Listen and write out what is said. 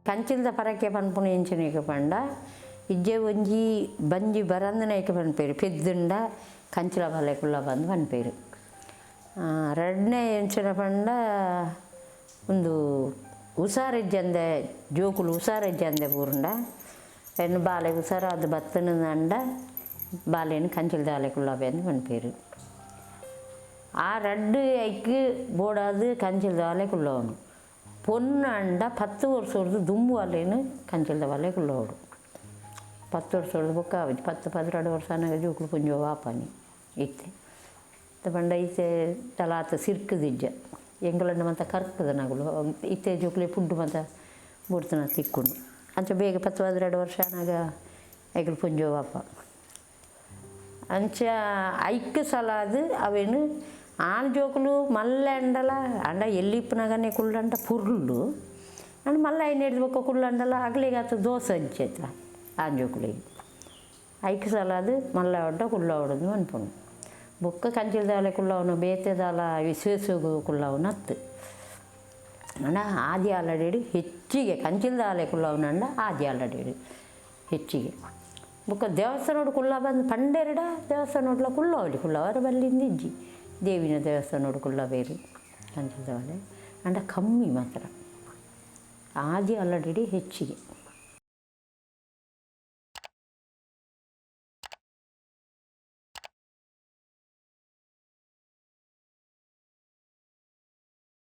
ಕಂಚಿಲ್ದ ಪರಕೆ ಪನ್ಪುನ ಎಂಚಿನಕ್ಕೆ ಪಂಡ ಇಜ್ಜೆ ಒಂಜಿ ಬಂಜಿ ಬರಂದಿನೈಕ್ ಪನ್ಪೆರ್ ಪೆದ್ದುಂಡ ಕಂಚಿಲ ಬಾಲೆ ಕುಲ್ಲಬಂದು ಪನ್ಪೆರ್. ರಡ್ಡನೆ ಎಂಚಿನ ಪಂಡ ಉಂದು ಹುಷಾರಿಜ್ಜಂದೆ ಜೋಕುಲು ಹುಷಾರಿಜ್ಜಂದೆ ಬೂರುಂಡ ಎನ್ನ ಬಾಲೆ ಹುಷಾರಾದ್ ಬತ್ತುಂಡಂಡ ಬಾಲೆನ್ ಕಂಚಿಲ್ದಾಲೆ ಕುಲ್ಲಾಬೆಂದ್ ಪನ್ಪೆರ್. ಆ ರಡ್ಡ್ ಐಕ್ ಬೋಡಾದ್ ಕಂಚಿಲ್ದಾಲೆ ಕುಲ್ಲವನು ಪೊನ್ನಾಂಡ 10 ವರ್ಷರ್ದು ದುಂಬು ಅಲೆನ್ ಕಂಚಿಲ್ದ ಬಾಲೆ ಕುಲ್ಲವೊಡು. 10 ವರ್ಷರ್ದು ಬೊಕ್ಕ ಆಪುಜಿ 10, 12 ವರ್ಷ ಆನಗ ಜೋಕುಲು ಪೊಂಜೋವು ಆಪನಿ ಇತ್ತೆ. ದಾಯೆ ಪಂಡ ಇತ್ತೆ ದಾಲಾತ್ ಸಿರ್ಕ್ದಿಜ್ಜ ಎಂಕ್ಲಂಡ ಮಾತ ಕರ್ಕುದನಕುಲು ಇತ್ತೆ ಜೋಕುಲೆಗ್ ಫುಡ್ ಮಾತ ಬೋಡ್ತಿನಾತ್ ತಿಕ್ಕುಂಡು ಅಂಚ ಬೇಗ 10, 12 ವರ್ಷ ಆನಗ ಐಕುಲು ಪೊಂಜೋವು ಆಪ. ಅಂಚ ಐಕ್ ಸಲಾದ್ ಅವೆನ್ ಆಣ್ ಜೋಕುಲು ಮಲ್ಲೆ ಆಂಡಲ ಆಂಡ ಎಲ್ಯ ಇಪ್ಪುನಗನೆ ಕುಲ್ಲಂಡ ಪೊರ್ಲು ಆಂಡ ಮಲ್ಲೆ ಆಯಿನೆಡ್ದ್ ಬೊಕ್ಕ ಕುಲ್ಲಂಡಲ ಅಕ್ಲೆಗ್ ಆತ್ ದೋಷ ಇಜ್ಜಿ ಅತ ಆಣ್ ಜೋಕುಲೆಗ್ ಐಕ್ ಸಲಾದ್ ಮಲ್ಲೆ ಆವೊಡ್ಡ ಕುಲ್ಲವೊಡುಂದು ಪನ್ಪುನು. ಬೊಕ್ಕ ಕಂಚಿಲ್ದಾಲೆ ಕುಲ್ಲವುನ ಬೇತೆ ದಾಲ ವಿಶೇಷಗ್ ಕುಲ್ಲವುನ ಅತ್ತ್. ಆಂಡ ಆದಿ ಆಲಡೆಡ್ ಹೆಚ್ಚಿಗೆ ಕಂಚಿಲ್ದಾಲೆ ಕುಲ್ಲವುನಂಡ ಆದಿ ಆಲಡೆಡ್ ಹೆಚ್ಚಿಗೆ. ಬೊಕ್ಕ ದೇವಸ್ಥಾನಡ್ ಕುಲ್ಲಬಂದು ಪಂಡೆರ್ಡ ದೇವಸ್ಥಾನಡ್ಲ ಕುಲ್ಲವೊಲಿ ಕುಲ್ಲವರೆ ಬಲ್ಲಿಂದು ಇಜ್ಜಿ ದೇವಿನ ದೇವಸ್ಥಾನಡ್ ಕುಲ್ಲವೆರ್ ಕಂಚಿಲ್ದವಾಲೆ ಆಂಡ ಕಮ್ಮಿ ಮಾತ್ರ ಆದಿ ಆಲಡೆಡ್ ಹೆಚ್ಚಿಗೆ.